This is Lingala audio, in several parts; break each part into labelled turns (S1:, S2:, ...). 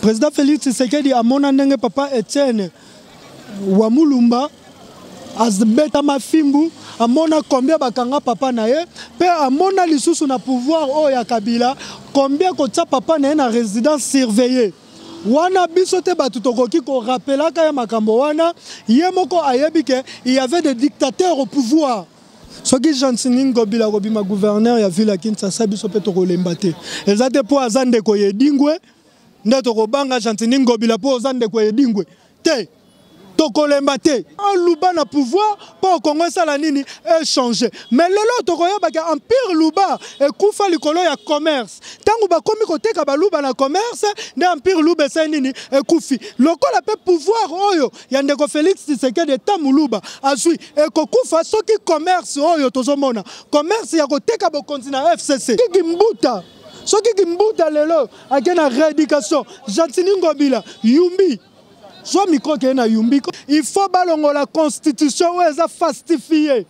S1: Président Félix Tshisekedi amona ndenge papa Etienne wa Mulumba abetama fimbu, amona combien bakanga papa na ye, mpe amona lisusu na pouvoir oyo ya Kabila combien kotia papa na ye na résidence surveillée. Wana biso te bato tokoki korapelaka ye makambo wana, ye moko ayebi ke il y avait des dictateurs au pouvoir. Soki Gentiny Ngobila akobima gouverneur ya ville ya Kinshasa, biso mpe tokolemba te. Eza te mpo aza ndeko ya Edingwe nde tokobanga Gentiny Ngobila mpo oza ndeko ya Edingwe te, tokolemba te. Luba na pouvoir mpo Congo esala nini? Échanger. Mais lelo tokoyeba ke empire Luba ekufa likolo ya commerce. Tango bakomi koteka baluba na commerce nde empire Luba esali nini? Ekufi. Lokola pe pouvoir oyo ya ndeko Félix Tshisekedi eta muluba azwi ekokufa soki commerce oyo tozomona commerce ya koteka bokonzi na FCC. Kimbuta, soki Kimbuta lelo ake na rééducation, Gentiny Ngobila Yumbi zwa micro ke na Yumbi, il faut balongola constitution oyo eza falsifiée.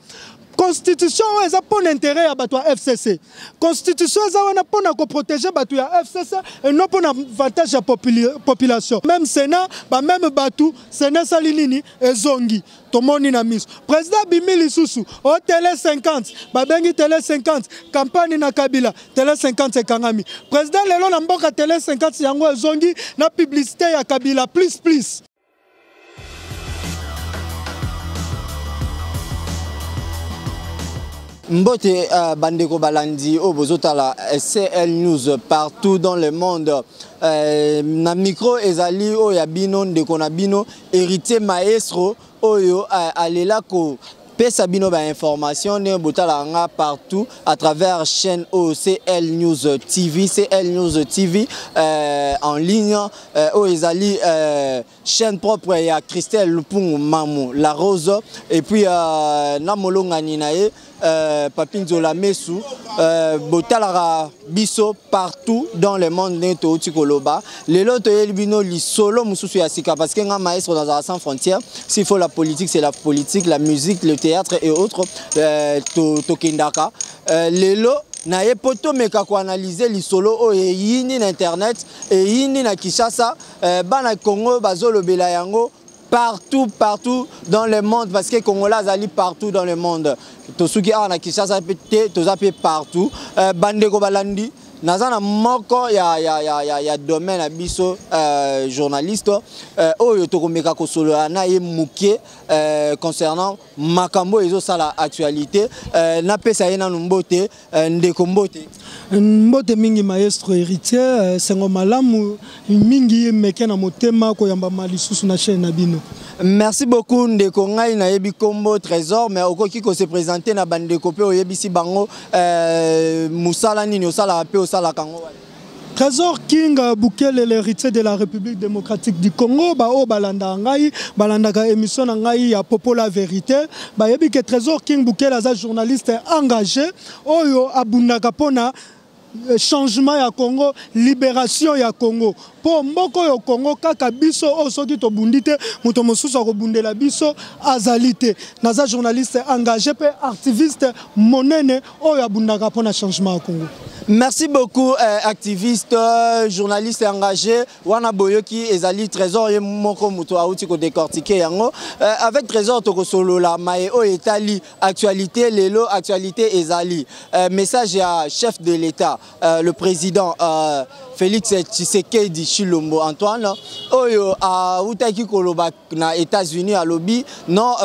S1: Constitution oyo eza mpo na intérêt ya bato ya FCC. Constitution eza wana mpo na koprotéger bato ya FCC et non mpo na avantage ya population. Même Sénat, ba même bato, Sénat esali nini? Ezongi. Tomoni na miso. Président abimi lisusu o télé 50, babengi télé 50, campagne na Kabila, télé 50 ekangami. Président lelo na mboka télé 50 yango ezongi na publicité ya Kabila plus plus.
S2: Mbote bandeko balandi oyo bozotala CL News partout dans le monde. Na micro ezali oyo ya bino ndeko na bino héritier maestro oyo alela ko pesa bino ba information ne botala nga partout à travers chaîne OCL News TV, CL News TV en ligne, oyo ezali chaîne propre ya Christelle Lupungu Mamu La Rose et puis na molongani na ye Papi Nzola Mesu, botalaka biso partout dans le monde ndenge touti koloba. Lelo toyeli bino lisolo mosusu ya sika parce que nga maestro dans sans frontières, s'il faut la politique c'est la politique, la musique, le théâtre et autres, tokendaka. Lelo na ye po tomeka koanalyse lisolo oyo eyindi na internet, eyindi na Kinshasa, bana Congo bazolobela yango partout, partout dans le monde parce que Congolais azali partout dans le monde. Tosuki awa na Kinshasa pe te, toza pe partout. Bandeko balandi naza na moko ya domaine ya biso, journaliste, oyo tokomeka kosolola na ye moke, concernant makambo ezosala actualité. Napesa ye nanu mbote, ndeko mbote.
S1: Mbote mingi maestro héritier, sengo malamu mingi meke na motema koyamba malisusu na chaîne na bino.
S2: Merci beaucoup ndeko. Ngai nayebi kombo Trésor, mais okoki ko se présenter na bandeko pe oyebisi bango, musala nini osalaka pe osalaka ngo wapi?
S1: Trésor King Bukele, l'héritier de la République démocratique du Congo, ba o balanda ngai, balandaka émission na ngai ya Popo la vérité, ba yebi que Trésor King Bukele aza journaliste engagé oyo abundaka pona changement ya Congo, libération ya Congo. Po mboko yo Congo kaka biso o soki to bundi te, moto mosusu akobundela biso azali te. Naza journaliste engagé pe activiste monene oyo abundaka pona changement ya Congo.
S2: Merci beaucoup, activiste, journaliste engagé. Wana boyoki ezali Trésor ye moko moto auti ko décortiquer yango. Avec Trésor toko solola maye oyo etali actualité lelo, actualité ezali. Message ya chef de l'État, le président Félix Tshisekedi Tshilombo Antoine oyo autaki koloba na États-Unis alobi non,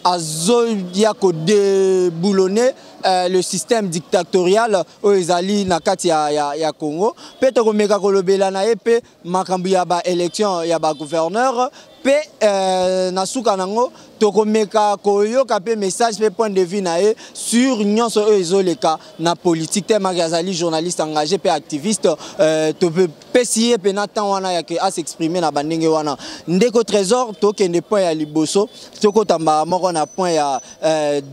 S2: azoya ko déboulonner le système dictatorial oyo ezali na kati ya Congo. Pe tokomeka kolobela na ye pe makambo ya ba élection ya ba gouverneur pe, na suka nango tokomeka koyoka pe message pe point de vue na ye sur nyonso oyo ezoleka na politique. Te maki azali journaliste engagé pe activiste, topesi ye pe na temps wana ya ke a s'exprimer na bandenge wana. Ndeko Trésor, tokende point ya liboso, tokotamba moko na point ya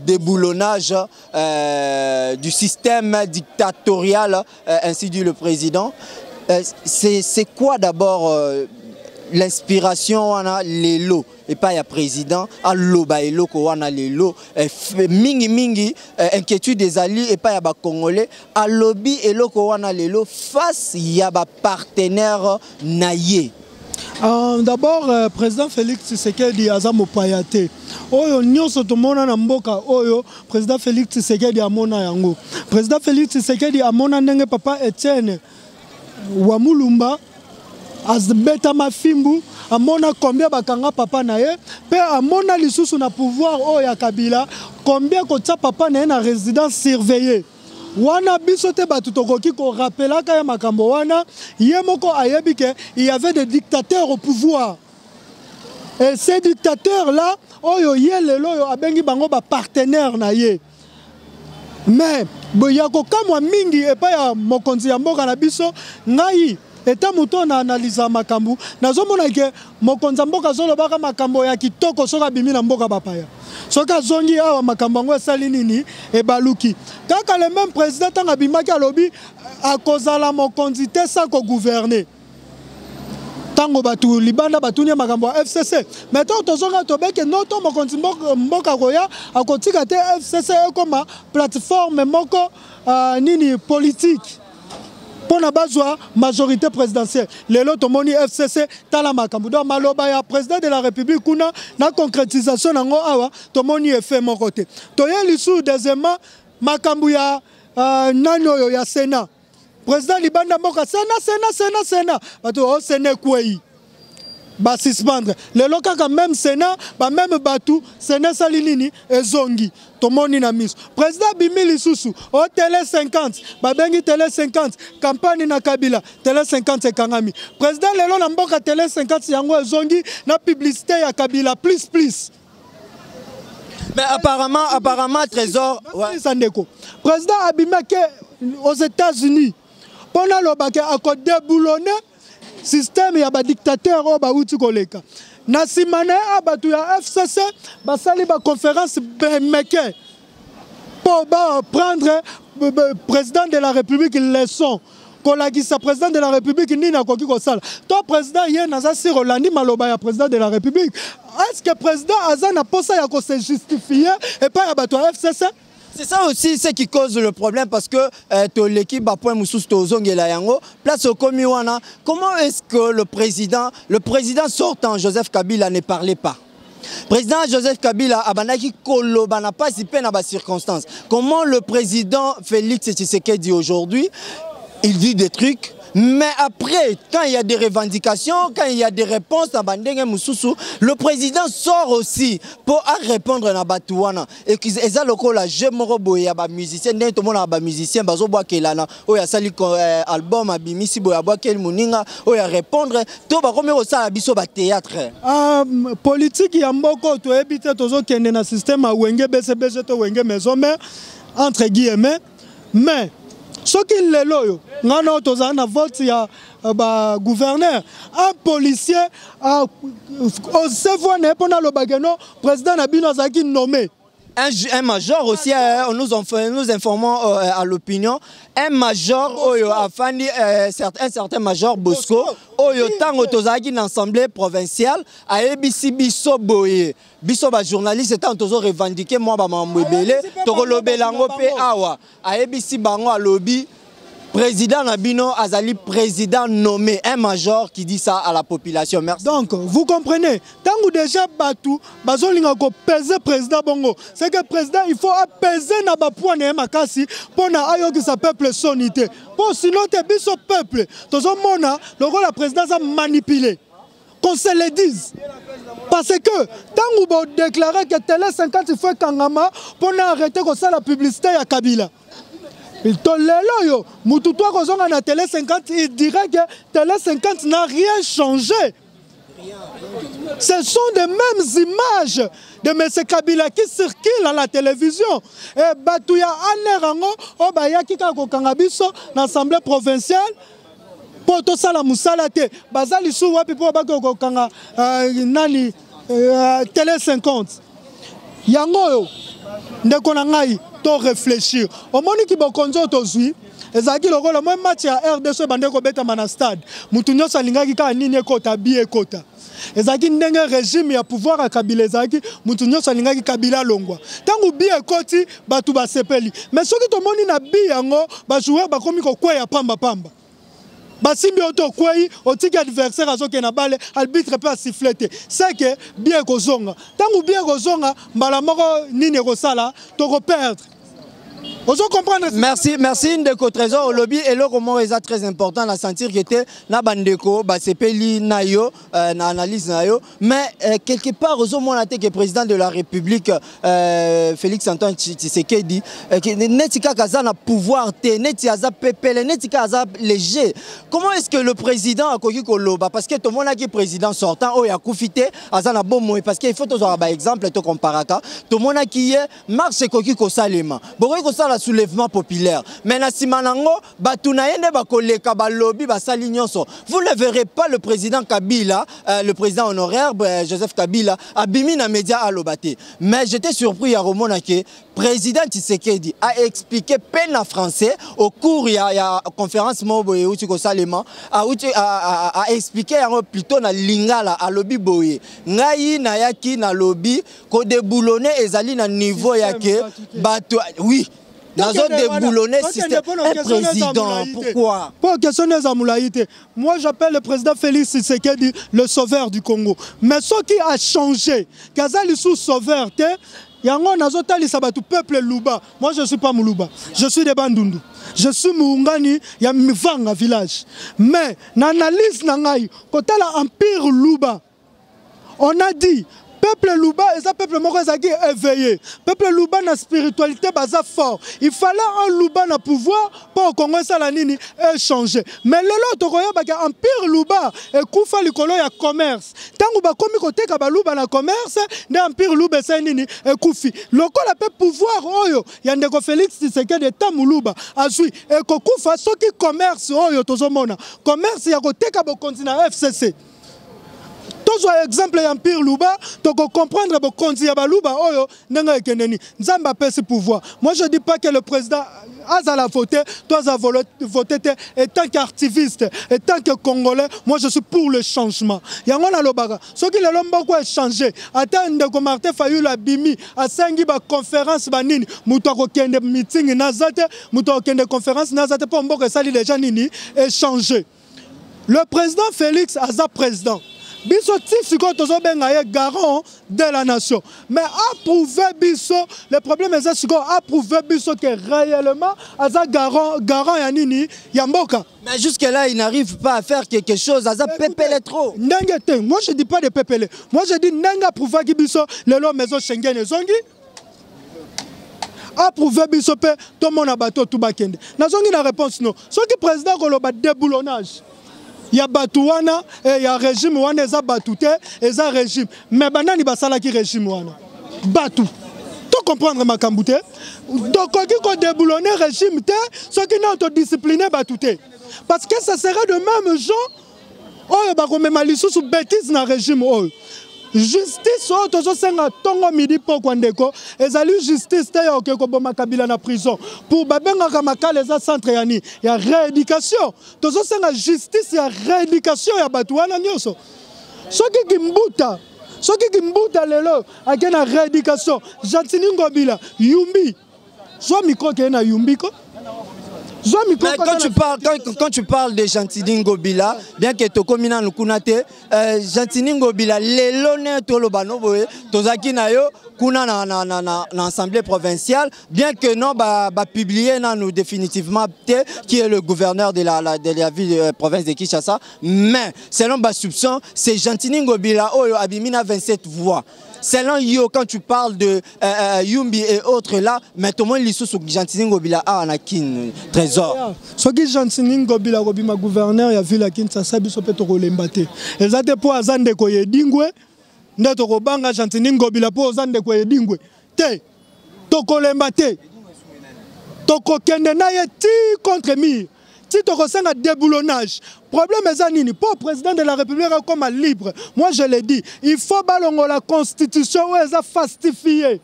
S2: déboulonnage du système dictatorial, ainsi dit le président. C'est quoi d'abord L'inspiration wana lelo epai ya président aloba eloko wana lelo, mingi mingi inquiétude ezali epai ya bacongolais. Alobi eloko wana lelo face ya bapartenaire na ye.
S1: D'abord, président Félix Tshisekedi aza mopaya te. Oyo nyonso tomona na mboka oyo, président Félix Tshisekedi amona yango. Président Félix Tshisekedi amona ndenge papa Etienne wa Mulumba abetama fimbu, amona combien bakanga papa na ye, mpe amona lisusu na pouvoir oyo ya Kabila combien kotia papa na ye na résidence surveillée. Wana biso te bato tokoki korapelaka ye makambo wana. Ye moko ayebi ke il y avait des dictateurs au pouvoir et ces dictateurs là oyo ye lelo oyo abengi bango bapartenaire na ye. Mais ya kokamwa mingi epai ya mokonzi ya mboka na biso, ngai eta moto na analyse makambo, nazomona ke mokonzi ya mboka azolobaka makambo ya kitoko soki abimi na mboka bapaya. Soki azongi awa, makambo yango esali nini? Ebaluki. Kaka le même président, ntango abimaki, alobi akozala mokonzi te sa kogouverner. Ntango bato libanda batuni ye makambo ya FCC, mais ntango tozonga, tobeke no to mokonzi mboka koya akotika te FCC ekoma plateforme moko nini politique mpo na bazwa majorité présidentielle. Lelo tomoni FCC, tala makambo. Donc maloba ya président de la République kuna na concrétisation nango awa, tomoni effet moko te. Toye lisusu, deuxièmement, makambo ya nani oyo ya Sénat. Président libanda mboka, Sénat, Sénat, Sénat, Sénat, bato o Sénat ekwei, basuspendre. Lelo kaka même Sénat, bameme bato, Sénat esali nini? Ezongi. Tomoni na miso, président abimi lisusu o Télé 50, babengi Télé 50 campagne na Kabila, Télé 50 ekangami. Président lelo na mboka, Télé 50 yango ezongi na publicité ya Kabila plus plus.
S2: Mais apparemment, Trésor.
S1: Ouais. Ndeko président abimaki aux États-Unis mpo nalobaki akodéboulonner système ya badictateur oyo bauti koleka na nsima na ye. A bato ya FCC basali baconférence meke mpo baprendre président de la République leçon, kolakisa président de la République nini akoki kosala. To président ye naza sir olandi maloba ya président de la République. Est ce que président aza na posa ya kose justifier epai ya bato ya FCC?
S2: C'est ça aussi ce qui cause le problème, parce que l'équipe à point mosusu tozongela yango place okomi wana. Comment est-ce que le président sortant Joseph Kabila ne parlait pas? Président Joseph Kabila abandaki koloba na pasi pe na ba circonstances. Comment le président Félix Tshisekedi aujourd'hui, il dit des trucs, mais après, quand il y a des revendications, quand il y a des réponses na bandenge mosusu, le président sort aussi pour répondre na batu wana? Et eza lokola jeu moko boye ya bamusicien, ndenge tomona bamusicien bazobwakelana: oyo asali album, abimisi boye, abwakeli moninga oyo arépondre. To bakomi kosala biso bathéâtre.
S1: Politique ya mboka toyebi te. Tozokende na système ya Wenge BCBG to Wenge Maison Mère, entre guillemets. Mais soki lelo oyo ngai na oyo tozala na vote ya bagouverneur, un policier osevoi na ye mpo nalobake no président na bino azalaki nommé.
S2: Un major aussi, nous informons à l'opinion, un major oyo afandi, un certain major Bosco, oyo tango tozalaki na assemblée provinciale, ayebisi biso boye, biso ba journaliste, tango tozo revendiquer mwa ba mambo ebele, tokolobela yango mpe awa, ayebisi bango, alobi: président na bino azali président nommé. Un major qui dit ça à la population. Merci.
S1: Donc vous comprenez, ntango déjà bato bazolinga kopese président bongo, c'est que président, il faut apese na bapoids na ye makasi mpo na ayokisa peuple soni te, mpo sinon te biso peuple tozomona lokola président aza manipulé. Qu'on se le dise, parce que ntango bodéclare que Télé 50, il faut ekangama mpo na arrêter kosala publicité ya Kabila, to lelo oyo mutu to akozonga na Télé 50, il dirait que Télé 50 n'a rien changé. Ce sont des mêmes images de M. Kabila qui circulent à la télévision. Et bato ya ANR yango oyo bayaki kaka kokanga biso na assemblée provinciale mpo tosala mosala te, baza lisusu wapi mpo baki kokanga nani Télé 50 yango oyo? Ndeko na ngai, to réfléchir. Omoniki bokonzi oyo tozwi Ezalaki lokola mwa match ya RDC ebandaki kobetama na stade, motu nyonso alingaki kaka nini ekota, bi ekota. Ezalaki ndenge régime ya pouvoir ya Kabila ezalaki, motu nyonso alingaki Kabila alongwa. Ntango bi ekoti, bato basepeli. Mais soki tomoni na bi yango, bajoueur bakomi kokweya pamba pamba. Basimbi oyo to okwei, otiki adversaire azokende na bale, arbitre mpe asiffle te. C'est que bien ekozonga. Ntango bien ekozonga, mbala moko nini ekosala, tokoperdre. Ozo comprendre?
S2: Merci, merci Ndeko Trésor Olobi. Eloko moko eza très important na sentir que te na bandeko basepeli na yo na analyse na yo, mais quelque part ozomona te que président de la République Félix Antoine Tshisekedi neti kaka aza na pouvoir te, neti aza pepele, neti kaka aza léger. Comment est-ce que le président akoki koloba? Parce que tomonaki président sortant oyo akufi te, aza na bomoi, parce que il faut tozwaka ba exemple to comparaka. Tomonaki ye marche ekoki kosalema, bokoki kosala soulèvement populaire, mais na nsima nango bato na ye nde bakoleka, balobi, basali nyonso. Vous ne verrez pas le président Kabila, le président honoraire Joseph Kabila abimi na média aloba te. Mais j'étais surpris ya komona ke président Tshisekedi a expliqué pe na français au cours ya conférence moko boye euti kosalema, auti a expliqué yango plutôt na lingala. Alobi boye: ngai nayaki, nalobi kodéboulonner ezali na niveau ya ke bato, oui, nazo déboulonner système. Un président, pourquoi?
S1: Pour question eza molai te. Moi, j'appelle le président Félix Tshisekedi le sauveur du Congo, mais ce qui a changé, kaza lisusu sauveur te. Yango nazotalisa bato peuple luba. Moi, je suis pas moluba, je suis de Bandundu, je suis muungani ya Mivanga village. Mais na analyse na ngai, kotala empire luba, on a dit peuple luba eza peuple moko ezalaki éveillé. Peuple luba na spiritualité baza fort. Il fallait un luba na pouvoir mpo Congo esala nini? Échanger. Mais lelo tokoyebaka empire luba ekufa likolo ya commerce. Ntango bakomi koteka baluba na commerce, nde empire luba esali nini? Ekufi. Lokola mpe pouvoir oyo ya ndeko Félix Tshisekedi eta moluba azwi ekokufa soki commerce oyo tozomona, commerce ya koteka bokonzi na FCC. Tozwa exemple ya empire luba, tokocomprendre bokonzi ya baluba oyo ndenge ekendeni. Nzambe apesi pouvoir. Moi, je dis pas que le président azala voté to aza voté te. En tant qu'activiste, en tant que Congolais, moi, je suis pour le changement. Yango nalobaka, soki lelo mboka échange, ata ndeko Martin Fayulu abimi asengi baconférence banini, moto akokende meeting naza te, moto akokende conférence naza te, mpo mboka esali déjà nini? Échanger. Le président Félix aza président. Biso ti sikoyo tozobenga ye garant de la nation, mais approuve biso. Le problème eza sikoyo approuve biso ke réellement aza garant, garant ya nini? Ya mboka.
S2: Mais jusque là il n'arrive pas à faire quelque chose, aza pepele trop.
S1: Ndenge te. Moi, je dis pas de pepele. Moi, je dis ndenge approuvaki biso lelo, maison Schengen ezongi. Approuve biso mpe tomona bato tu bakende. Nazongi na réponse no. Soki président koloba déboulonnage ya bato wana, ya régime wana, eza bato te, eza régime. Mais banani basalaki régime wana? Bato. Tocomprendre makambo te. Tokoki kodéboulonner régime te soki nano todiscipline bato te, parce que ça serait de même gens oyo bakomema lisusu bêtise na régime oyo. Justice oyo tozosenga ntongo, midi, pokwa, ndeko, ezali justice te ya oke koboma Kabila na prison. Pour babengaka Makala eza centre ya nini? Ya rééducation. Tozosenga justice ya rééducation ya bato wana nyonso. Soki Kimbuta lelo ake na rééducation, Gentiny Ngobila, Yumbi, zwa micro, keye na Yumbi ko.
S2: Mais quand tu parles de Gentiny Ngobila, bien que tokomi nanu kuna te, Gentiny Ngobila lelo ne toloba no boye, tozaki na yo kuna na assemblée provinciale, bien que non ba publier nanu définitivement te qui est le gouverneur de la ville province de Kinshasa, mais selon ba soupçon, c'est Gentiny Ngobila oyo abimi na 27 voix. Selon yo, quand tu parles de Yumbi et autres là, mais tout le monde lisusu Gentiny Ngobila awa na Kin, Trésor.
S1: Soki Gentiny Ngobila kobima gouverneur ya ville ya Kinshasa, biso mpe tokolemba te. Eza te mpo aza ndeko ya Edingwe nde tokobanga Gentiny Ngobila. Mpo oza ndeko ya Edingwe te, tokolemba te. Tokokende na ye ti contre mur, ti tokosenga déboulonnage. Problème eza nini? Mpo président de la République akoma libre, moi je le dis, il faut balongola constitution oyo eza falsifié.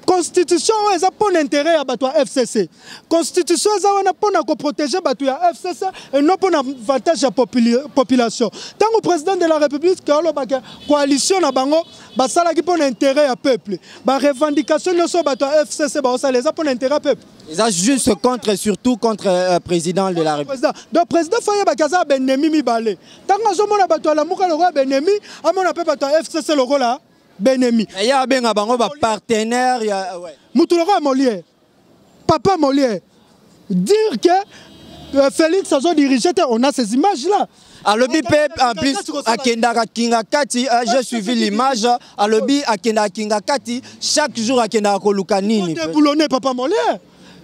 S1: Constitution oyo eza mpo na intérêt ya bato ya FCC. Constitution eza wana mpo na koprotege bato ya FCC et non mpo na avantage ya population. Ntango président de la République alobaka coalition na bango basalaki mpo na intérêt ya peuple, barevendication nyonso bato ya FCC baosala eza mpo na intérêt ya peuple.
S2: Eza juste contre, surtout contre président de la République.
S1: Président. Donc président faut yeba kaza benemi mibale. Tango azomona bato ya Lamuka lokola benemi, amona pe bato ya FCC lokola benemi.
S2: Ya abenga bango ba partenaire ya ouais.
S1: Mutu lokola Molière. Papa Molière dire que Félix azo diriger, on a ces images là.
S2: Alobi pe en plus akendaka kinga kati, j'ai suivi l'image, alobi akendaka kinga kati chaque jour akendaka koluka nini.
S1: Déboulonner papa Molière.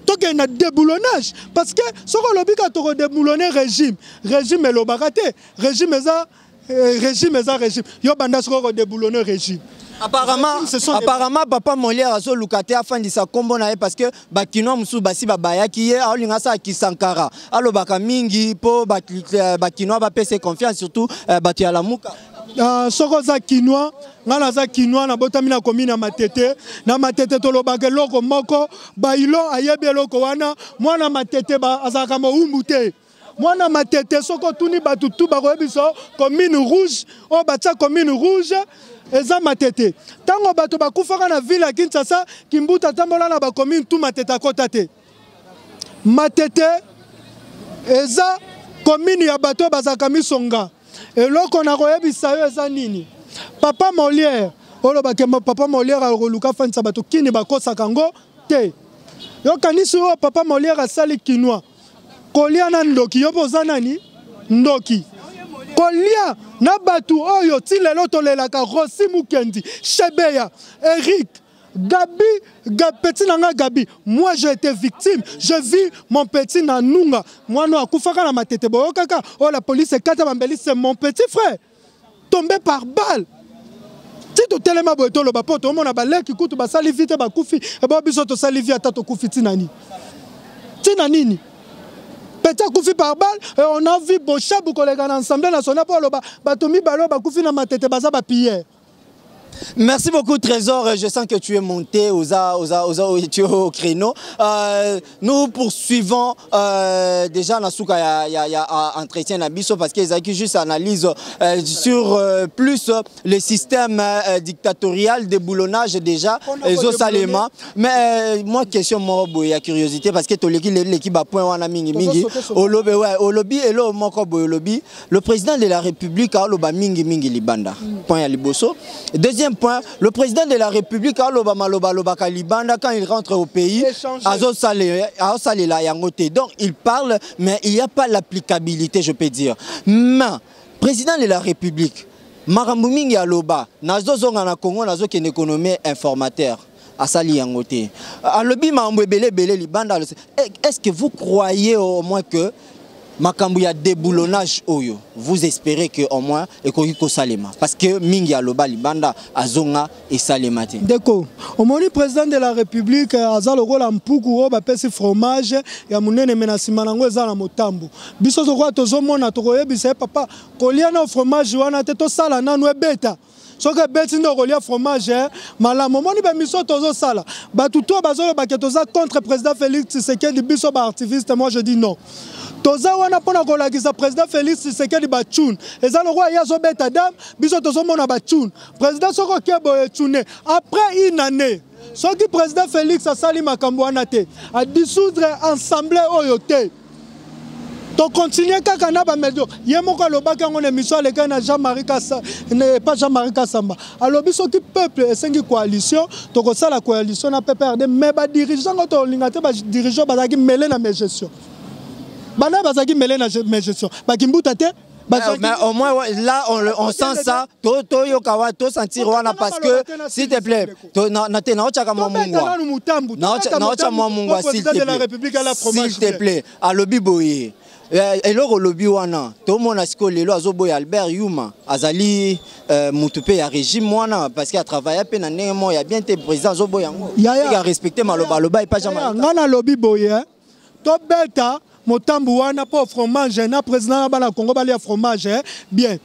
S1: Tokende na déboulonnage parce que soki olobi ka toko déboulonner régime, régime elobaka te, régime eza régime eza régime. Yo banda soki oko déboulonner régime.
S2: Apparemment,
S1: Régime, ce sont des
S2: apparemment papa Molière azoluka te afandisa kombo na ye parce que bakinois mosusu basi babayaki ye, aolinga asala kisankara, alobaka mingi mpo bakinois bapesa confiance, surtout bato ya Lamuka.
S1: Soki oza kinois, nga naza kinois, nabotami na commune ya Matete. Na Matete tolobaka eloko moko, Bailon ayebi eloko wana, mwana Matete azalaka mowumbu te. Mwana Matete soki otuni bato tu bakoyebisa commune rouge, oyo batia commune rouge eza Matete. Ntango bato bakufaka na ville ya Kinshasa, Kimbuta atambola na bacommune tu, Matete akota te. Matete eza commune ya bato bazalaka misonga. Eloko na koyebisa yo eza nini? Papa Molière, olobake papa Molière akoluka afandisa bato kini bakosaka ngo te. Yokanisi oyo papa Molière asali kinois. Kolia na ndoki, yo mpe oza nani? Ndoki. Kolia na bato oyo ti lelo tolelaka Rossi Mukendi, Chebeya, Eric, Gabi, petit nanga Gabi, moi j'ai été victime, je vis mon petit Nanunga, moi non akufaka na Matete boyokaka, oh la police ekata bambeli, c'est mon petit frère tombé par balle. Ti totelema boye toloba po tomona baleki kutu basali vie te bakufi, ebo biso tosali vie ata tokufi tina nini? Tina nini? Petit akufi par balle et on a vu Bochabu koleka na Assemblée nationale po aloba bato mibale oyo bakufi na Matete baza ba pilleur.
S2: Merci beaucoup Trésor, je sens que tu es monté tu es au créneau. Nous poursuivons déjà na suka ya entretien na biso parce qu'ils ont juste analyse sur plus le système dictatorial de boulonnage déjà
S1: On a
S2: et
S1: pas
S2: Salema.
S1: déboulonné.
S2: Mais moi question moko boye ya curiosité parce que toleki l'équipe à point wana mingi
S1: Tozo
S2: mingi.
S1: sauter sur
S2: Olobi, ouais, olobi elo moko boye olobi le président de la République a oloba mingi mingi libanda. Point ya liboso. Deuxième point, le président de la République a oloba maloba loba ka libanda quand il rentre au pays,
S1: Échanger.
S2: azo sale, azo sale la yango te. Donc il parle mais il n'y a pas l'applicabilité, je peux dire. Mais président de la République makambo mingi aloba nazozonga na Congo nazokende économie informateur asali yango te. Alobi makambo ebele ebele libanda. Est-ce que vous croyez au moins que makambo ya déboulonnage oyo vous espérez que au moins ekoki kosalema parce que mingi aloba libanda azonga esalema te?
S1: Ndeko, omoni président de la République aza lokola mpuku oyo bapesi fromage ya monene me na nsima nango eza na motambo. Biso tokoka tozomona tokoyebisa ye papa kolia na fromage wana te, tosala nanu ebeta. Soki ebeti nde okolia fromage malamu. Omoni ba mission tozosala, bato to bazoloba ke toza contre président Félix Tshisekedi, biso ba activiste, moi je dis non. Toza wana mpona kolakisa président Félix Tshisekedi bachune. Eza lokola ye azobeta dame, biso tozomona bachune. Président soki oke boye tune après une année, soki président Félix asali makambo wana te, adissoudre assemblée oyo te, tokontinue kaka na bamedio. Ye moko alobaki yango na émission alekaki na Jean-Marie Kassa, pas Jean-Marie Kassamba. Alobi soki peuple esengi coalition, tokosala coalition na PPRD, mais badirigeant ngo tolinga te, badirigeant bazalaki mêlé na mégestion. Bana bazalaki mêlé na mégestion. Bakimbuta te,
S2: Mais, mais au moins ouais, là on sent ça, to to yoka wa to sentir wana parce que s'il te plaît, to na na te na ochaka mwa mungwa. Na ocha mwa mungwa s'il te plaît. S'il te plaît, alobi boye. Eloko olobi wana tomona sikoyo lelo azoboya Albert Yuma azali mutu mpe ya régime wana parce que atravaille mpe na ndenge moko ya bien te, président azoboya yango.
S1: Yaya.
S2: Eka respecter maloba aloba epa Jean-Marie.
S1: Nga nalobi boye, tobeta motambu wana mpo fromage na président na bana Congo balia fromage, bien.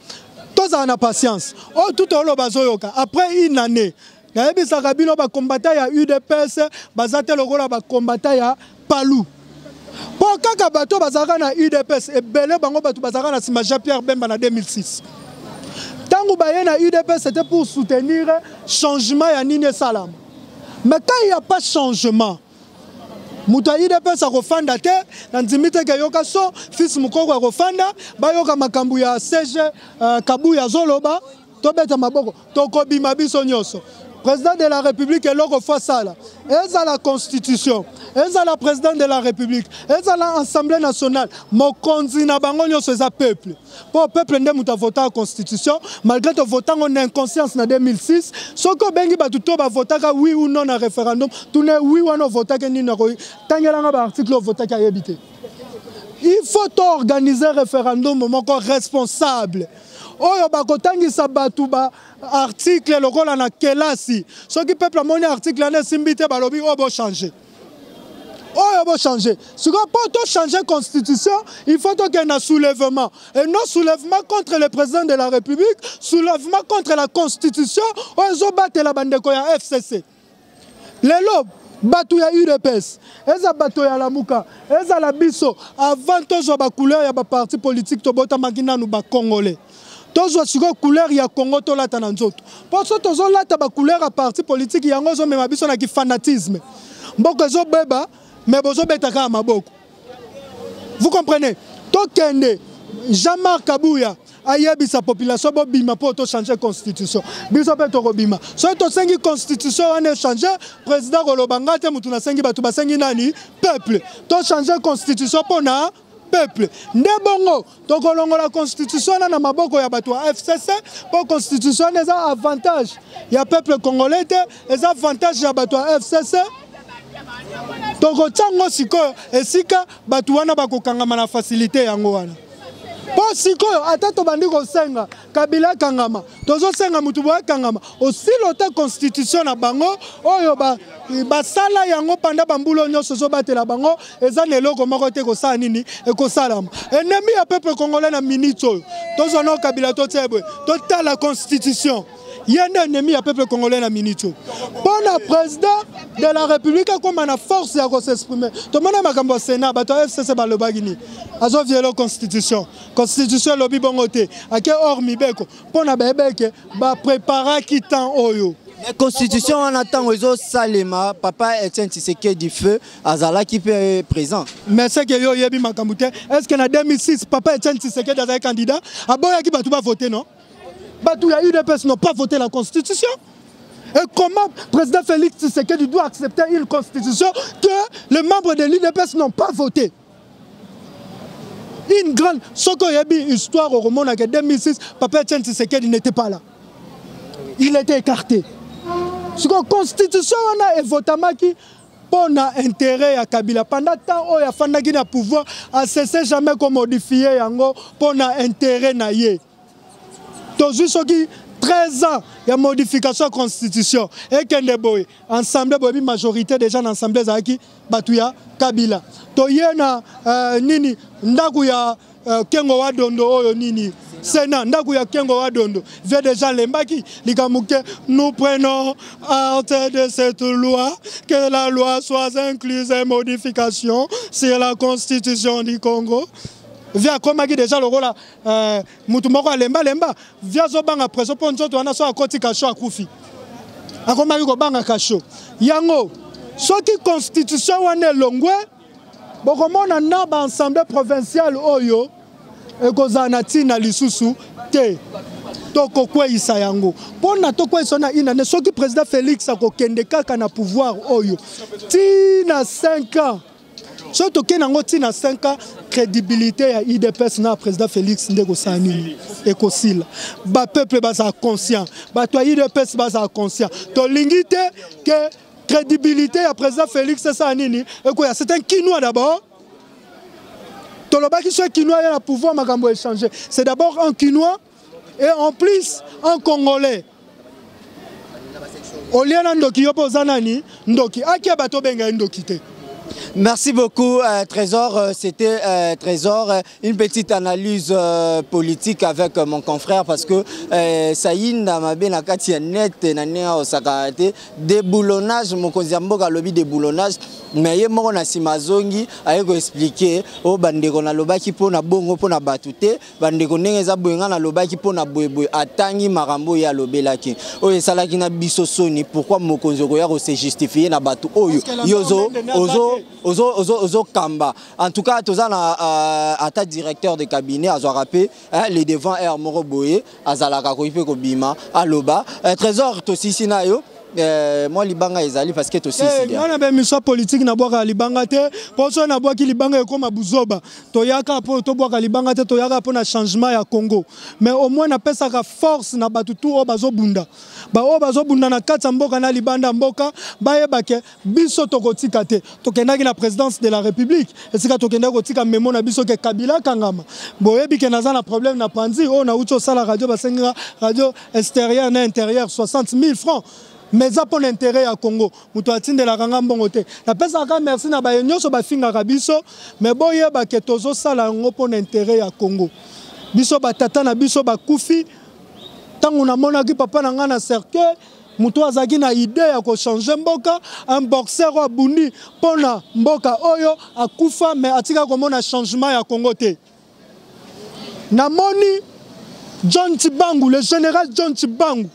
S1: Tozala na patience. Oyo tout oloba azoyoka après une année. Nayebisaka bino bakombata ya UDPS baza te lokola bakombata ya Palu. Mpo kaka bato bazalaka na UDPS ebele, bango bato bazalaka na nsima Jean Pierre Bemba na 2006. Ntango baye na UDPS, c'était pour soutenir changement ya nini esalama. Mais quand il n'y a pas changement, moto ya UDPS akofanda te. Na ndimi te ke yoka so fils Mokoko akofanda bayoka makambo ya CG Kabuya azoloba, tobeta maboko, tokobima biso nyonso. Président de la République, eloko fo asala, ezala constitution, ezala président de la République, ezala Assemblée nationale, mokonzi na bango nyonso eza peuple, mpo peuple nde moto avotaka constitution. Malgré tovotango na inconscience na 2006, soki obengi bato to bavotaka oui ou non na référendum, tune oui wana ovotaki nini, tangelanga baarticle ovotaki, ayebi te. Il faut toorganiser référendum moko responsable oyo bakotangisa bato ba article lokola na kelasi. Soki peuple amoni article wana esimbi te, balobi oyo bochange, oyo bochange. Sikoyo mpo tochange constitution, il faut tokende na soulèvement, et non soulèvement contre le président de la République, soulèvement contre la constitution oyo ezobatela bandeko ya FCC. Lelo bato ya UDPS, eza bato ya Lamuka, ezala biso, avant tozwa bacouleur ya baparti politique, tobotamaki nanu bacongolais. Tozwa sikoyo couleur ya Congo, tolata na nzoto, mpo so tozolata bacouleur ya parti politique, yango ezomema biso na kifanatisme. Mboka ezobeba, mais bozobeta kaka maboko. Vous comprenez? Tokende, Jean-Marc Kabuya ayebisa population bobima mpo tochange constitution. Biso mpe tokobima. Soki tosengi constitution wana echange, président koloba nga te motu nasengi, bato basengi nani? Peuple. Tochange constitution mpo na peuple nde bongo tokolongola constitution wana na maboko ya bato ya FCC, mpo constitution wana eza avantage ya peuple congolais te, eza avantage ya bato ya FCC. Tokotia yango sikoyo esika bato wana bakokangama na facilité yango wana, mpo sikoyo ata tobandi kosenga Kabila akangama, tozosenga motu boye akangama, osilo te. Constitution na bango oyo basala yango panda bambula nyonso ezobatela bango, eza na eloko moko te. Kosala nini ekosalama? Ennemi ya peuple congolais na minute oyo, tozwa nao Kabila, totia boye, totala constitution. Ye nde ennemi ya peuple congolais na minute oyo. Mpo na président de la République akóma na force ya kos'exprimer, tomona makambo ya Sénat, bato ya FCC balobaki nini? Azoviole constitution, constitution elobi bongo te, ake hors mibeko, mpo na bayeba eke bapreparaki temps oyo.
S2: Mais constitution wana, ntango ezosalema, papa Etienne Tshisekedi feu azalaki mpe présent.
S1: Mais ce que yo oyebi makambo te. Est ce que na 2006 papa Etienne Tshisekedi azalaki candidat? Aboyaki bato bavote, non? Bato ya UDPS n'ont pas voté la constitution. Et comment président Félix Tshisekedi doit accepter une constitution que les membres de l'UDPS n'ont pas voté? Une grande, soki oyebi histoire, okomonaka 2006 papa Etienne Tshisekedi n'était pas là, il était écarté. Sikoyo constitution wana evotamaki mpo na intérêt ya Kabila. Pendant temps oyo afandaki na pouvoir, acesse jamais komodifie yango mpo na intérêt na ye. Tozwi soki 13 ans ya modification ya constitution, ekende boye, ensemble boyebi majorité déjà na ensemble ezalaki bato ya Kabila. Toye na nini, ndako ya Kengo wa Dondo, oyo nini, Sénat, ndako ya Kengo wa Dondo, vie déjà lembaki likambo ke nous prenons acte de cette loi, que la loi soit incluse et modification sur la constitution du Congo. Vie akomaki déjà lokola mutu moko alembalemba. Vie azobanga pression, mpo nzoto wana so akoti kasho, akufi. Akomaki kobanga kasho yango. Soki constitution wana elongwe, bokomona na baassemblée provinciale oyo ekozala na ntina lisusu te. Tokokweyisa yango mpo na tokweyisa na inane. Soki président Félix akokende kaka na pouvoir oyo ntina 5 ans, soki tokende yango ntina 5 ans, crédibilité ya UDPS na président Félix nde ekosala nini? Ekosila. Bapeuple bazala conscient, bato ya UDPS bazala conscient. Tolingi te ke crédibilité ya président Félix esala nini? Ekoya. C'est un Kinois d'abord. Tolobaki soki Kinois ya na pouvoir, makambo échanger. C'est d'abord un Kinois et en plus un Congolais. Olia na ndoki, yo mpe oza nani? Ndoki. Akia bato obenga ye ndoki te.
S2: Merci beaucoup, Trésor. C'était Trésor, une petite analyse politique avec mon confrère parce que Saïnda mabe na kati ya net na ndenge osakana te. Déboulonnage, mokonzi ya mboka alobi déboulonnage, mais ye moko na nsima azongi aye koexpliquer oyo: bandeko, nalobaki mpo na bongo, mpo na bato te. Bandeko, ndenge eza boye, ngai nalobaki mpo na boyeboye. Atangi makambo oyo alobelaki, oyo esalaki na biso soni. Pourquoi mokonzi okoya kose justifier na bato oyo yo ozokamba? En tout cas, toza na ata directeur de cabinet azwaka mpe le devant air moko boye, azalaka koki mpe kobima aloba. Trésor, tosisi na yo mwa libanga ezali parce que tosisi.
S1: Nga na baémission politique nabwaka libanga te, mpo soki nabwaki libanga ekóma buzoba. Toyaka mpo tobwaka libanga te, toyaka mpo na changement ya Congo. Mais au moins napesaka force na bato tu oyo bazobunda, baoyo bazobunda na kati ya mboka na libanda ya mboka, bayeba ke biso tokotika te. Tokendaki na présidence de la République, esika tokendaki kotika memo na biso ke Kabila kangama. Boyebi ke naza na problème na panzi oyo nauti osala radio, basengaka radio extérieur na intérieur 60 000 francs, mais eza mpo na intérêt ya Congo. Moto atindelaka nga mbongo te. Napesaka merci na baye nyonso bafingaka biso, mais boyeba ke tozosala yango mpo na intérêt ya Congo. Biso batata na biso bakufi. Ntango namonaki papa na ngai na cercueil, moto azalaki na idée ya kochanger mboka, un boxer oyo abundi mpo na mboka oyo, akufa, mais atika komona changement ya Congo te. Namoni John Tshibangu, le général John Tshibangu,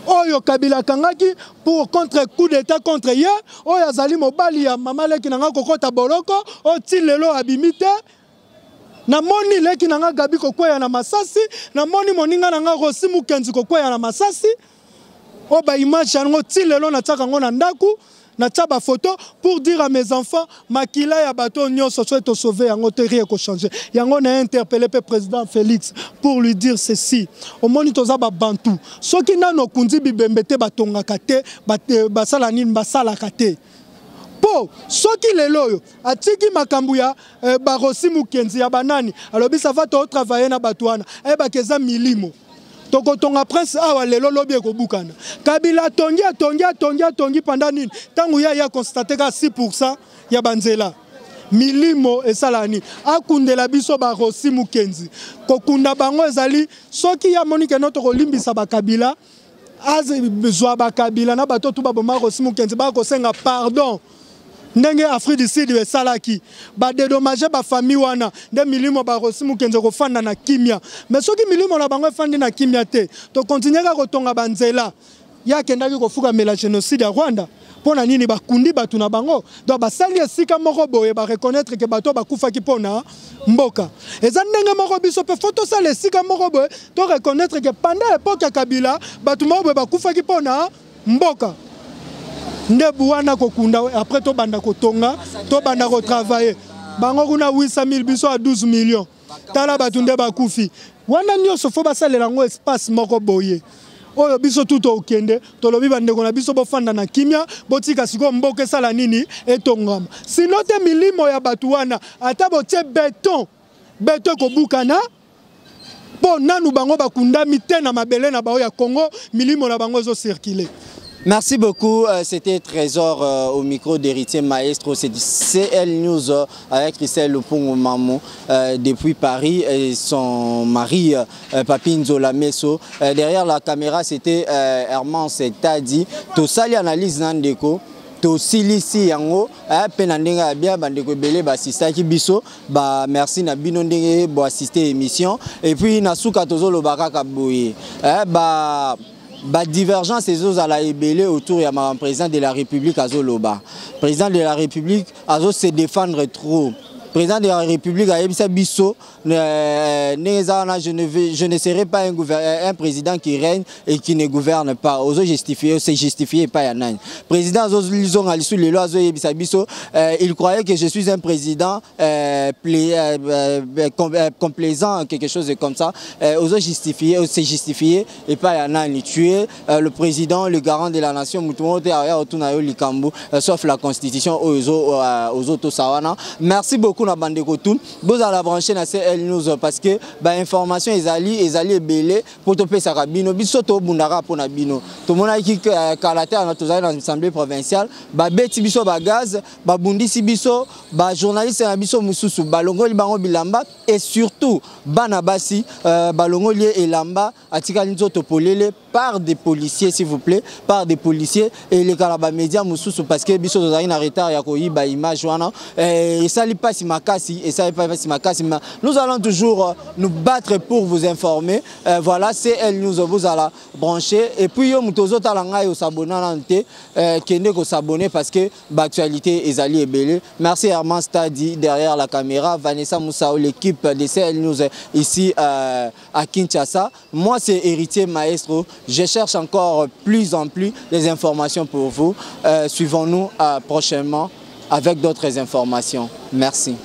S1: oyo Kabila akangaki pour contre coup d'état contre ye, oyo azali mobali ya mama leki na nga, kokɔta boloko oyo ti lelo abimi te. Namoni leki na nga Gabi kokweya na masasi, namoni moninga na nga Rosi Mukenzi kokweya na masasi. Oyo baimage yango ti lelo natiaka yango na ndako, natia bafoto pour dire à mes enfants: makila ya bato nyonso, soki tosauve yango te, rien ekochange. Yango na interpellé mpe président Félix pour lui dire ceci: omoni, toza babantu, soki nano okundi bibembe te, batongaka te, basala nini, basalaka te. Mpo soki lelo oyo atiki makambo ya barosi Mukenzi, ya banani, alobi ça va, totravaille na bato wana, ayebaka eza milimo. Tokotonga prince awa lelo, lobi ekobukana. Kabila atongi, atongi, atongi, atongi panda nini? Ntango ye aya constate ka 6 ya banzela, milimo esala nini? Akundela biso barosi Mukenzi. Kokunda bango ezali soki ya moni keno tokolimbisa bakabila, azwa bakabila na bato tu baboma Rosi Mukenzi, bakosenga pardon ndenge Afrique du Sud esalaki, badédommager bafamille wana, nde milimo barosi Mukenzi kofanda na kimia. Mais soki milimo na bango efandi na kimia te, tokontinue kaka kotonga banzela. Ye akendaki kofukamela génocide ya Rwanda mpo na nini? Bakundi bato na bango, donc basali esika moko boye bareconnaître ke bato bakufaki mpo na mboka. Eza ndenge moko biso mpe faut tosala esika moko boye, toreconnaître ke pendant époque ya Kabila, bato moko boye bakufaki mpo na mboka. Nde wana kokunda, après tobanda kotonga, tobanda kotravailler. Bango kuna 800 000, biso ya 12 millions. Tala bato nde bakufi wana nyonso, faut basalela yango espace moko boye oyo biso tu tokende, tolobi: bandeko na biso, bofanda na kimia, botika sikoyo mboka esala nini, etongama. Sinon te, milimo ya bato wana, ata botie béton, béton ekobukana, mpo nanu bango bakundami te na mabele na bango ya Congo, milimo na bango ezocircule.
S2: Merci beaucoup. C'était Trésor au micro d'Héritier Maestro. C'est CL News avec Christelle Lupungo Mamou depuis Paris et son mari Papi Nzola Meso. Derrière la caméra, c'était Herman Tadi. Tosali analyse na ndeko, tosilisi yango mpe na ndenge ya bien. Bandeko ebele baasistaki biso, bamerci na bino ndenge boassiste émission. Et puis na suka, tozoloba kaka boye: ba badivergence ezozala ebele autour ya makambo président de la République azoloba. Président de la République azose défendre trop. Président de la République ayebisa biso ndenge eza wana: je ne serai pas un président qui règne et qui ne gouverne pas. Ozo justifier, se justifier epai ya nani? Président azozonga lisu lelo, azoyebisa biso: il croyait que je suis un président complaisant, quelque chose comme ça. Ozo justifier, se justifier epai ya nani? Tu es le président, le garant de la nation. Motu moko te aya otuna yo likambo, sauf la constitution oyo ozotosa wana. Merci beaucoup. beaucoup na bandeko tout. Bozala branché na CL News parce que ba information ezali, ezali ebele po topesaka bino. Biso tobundaka mpona bino. Tomonaki kala te na tozali na assemblée provinciale, babeti biso bagaz, babundisi biso bajournaliste na biso mosusu, balongoli bango bilamba et surtout bana basi, balongoli ye elamba, atikali nzoto polele par des policiers, s'il vous plaît, par des policiers. Eleka na bamédia mosusu parce que biso tozali na retard ya koyiba image wana. Esali mpasi makasi, esali mpasi makasi, mais nous allons toujours nous battre pour vous informer. Voilà, CL News, bozala branché. Et puis yo moto ozotala ngai, osabonner nanu te, kende kosabonner parce que baactualité ezali ebele. Merci Herman Stadi derrière la caméra, Vanessa Moussao, l'équipe de CL News ici à Kinshasa. Moi, c'est Héritier Maestro. Je cherche encore plus en plus des informations pour vous. Suivons-nous prochainement avec d'autres informations. Merci.